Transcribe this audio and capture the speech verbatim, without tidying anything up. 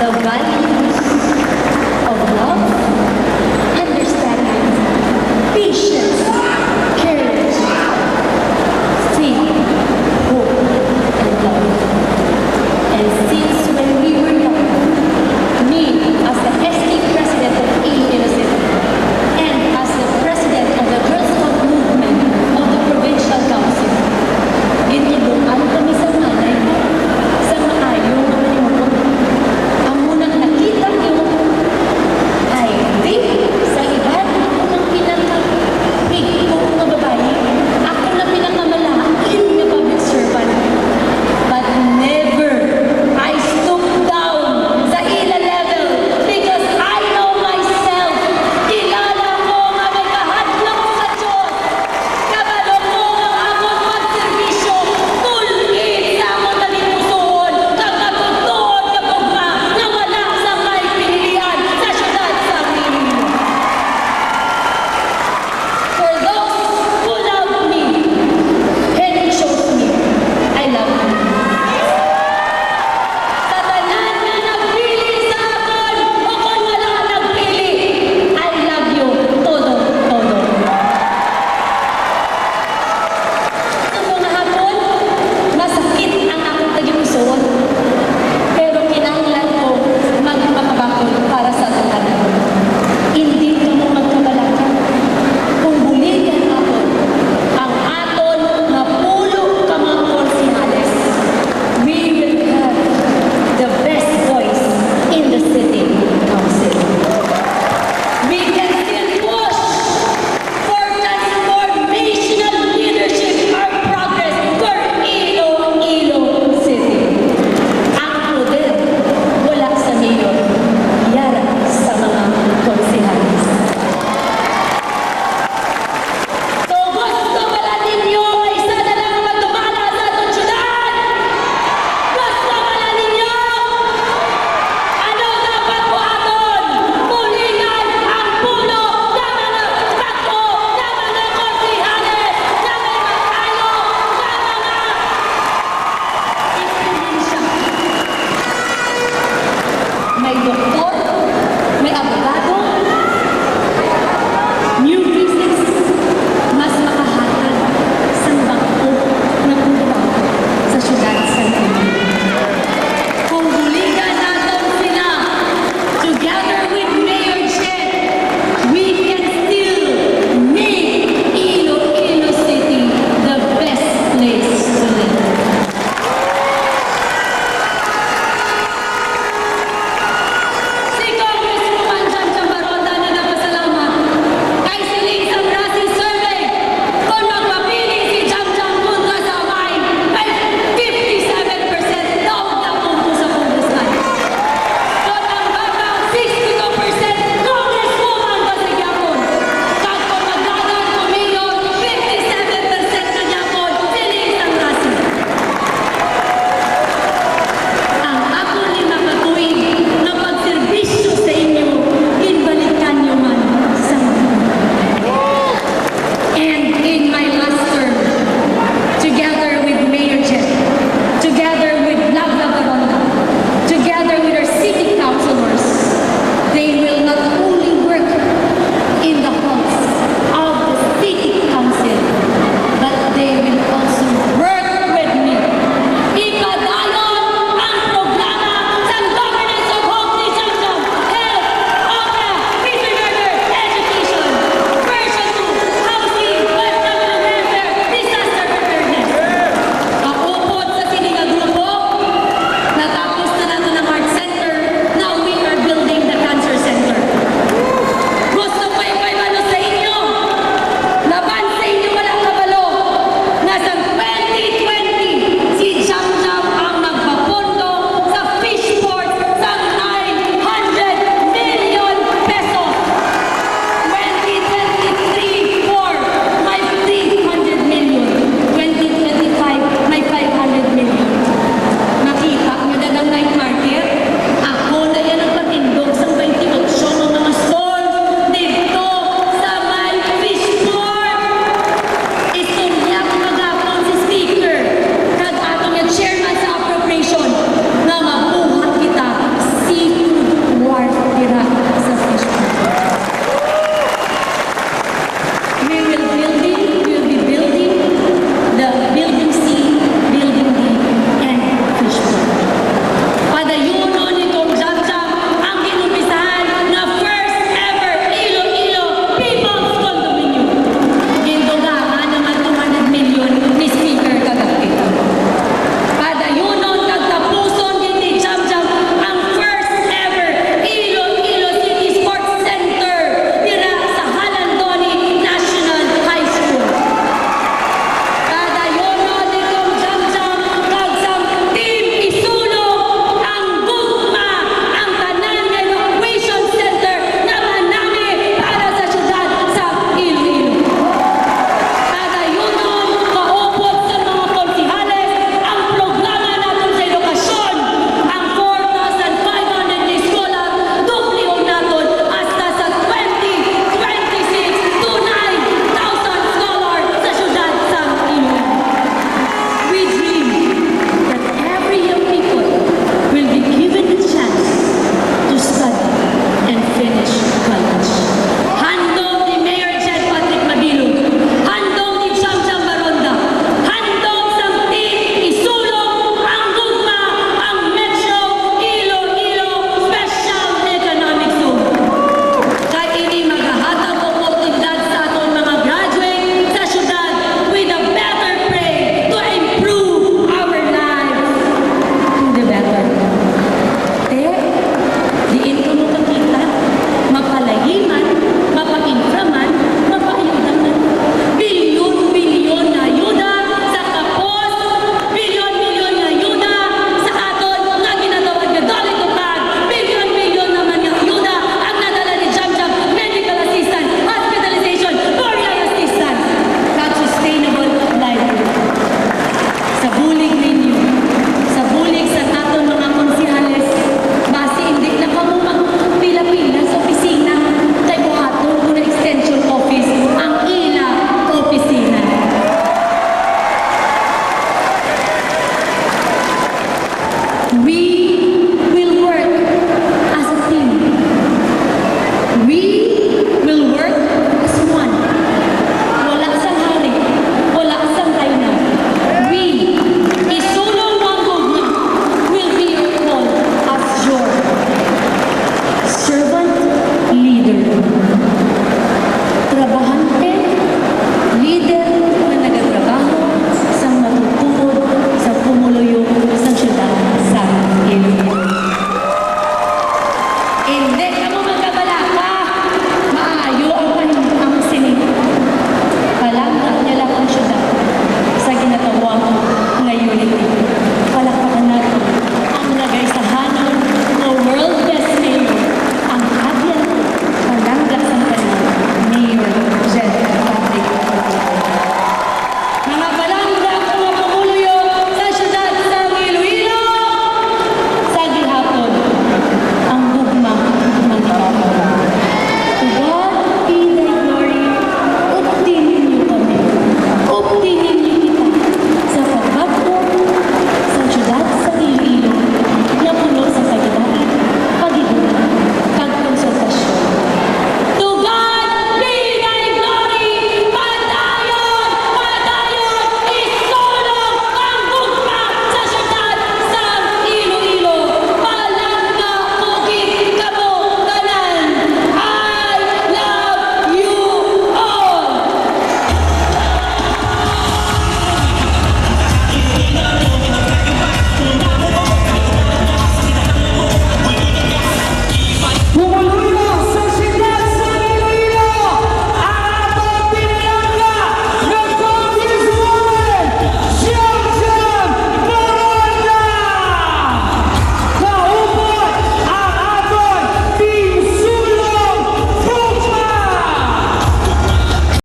The values of love, understanding, patience, courage, faith, hope, and love. And since when we were young, me, as the S T president of A E Iloilo City, and as the president of the Girls' Scout Movement of the Provincial Council, gintuduan kami sa nanay ko sa maayo nga panimuot. Amo nang nakita niyo, I think, sa edad ko nang pinakahigko nga babayi, ako na pinakamalain nga public servant. But never I stoop down sa ila level because I know myself. Kilala ko nga may kahadlok sa Dios. Kabalo ko nga ang akon pagserbisyo tul-id sa akon tagipusoon kag matutuod nga gugma nga wala sang may pinilian sa siyudad sang Iloilo. For those who love me, and it shows me, I love you. Sa tanan nga nagpili sa akon, o kon wala nagpili, I love you todo, todo. Sa mga hapon, masakit ang akong tagipusoon, pero kinahanglan ko magpakabakod para sa tanan. Hindi kamo magkabalaka. Kung buligan ako ang aton nga pulo ka mga konsehales, we will have the best voice in the city council. We can still push for transformational leadership or progress for Iloilo City. Ang poder wala sa mayor, yara sa mga konsehales. So, gusto bala ninyo nga isa na lang ang magdumala sa aton syudad? Gusto bala ninyo? Ano dapat buhaton? Buligan ang pulo nga mga bag-o nga mga konsehales nga may maayo nga mga eksperyensya. May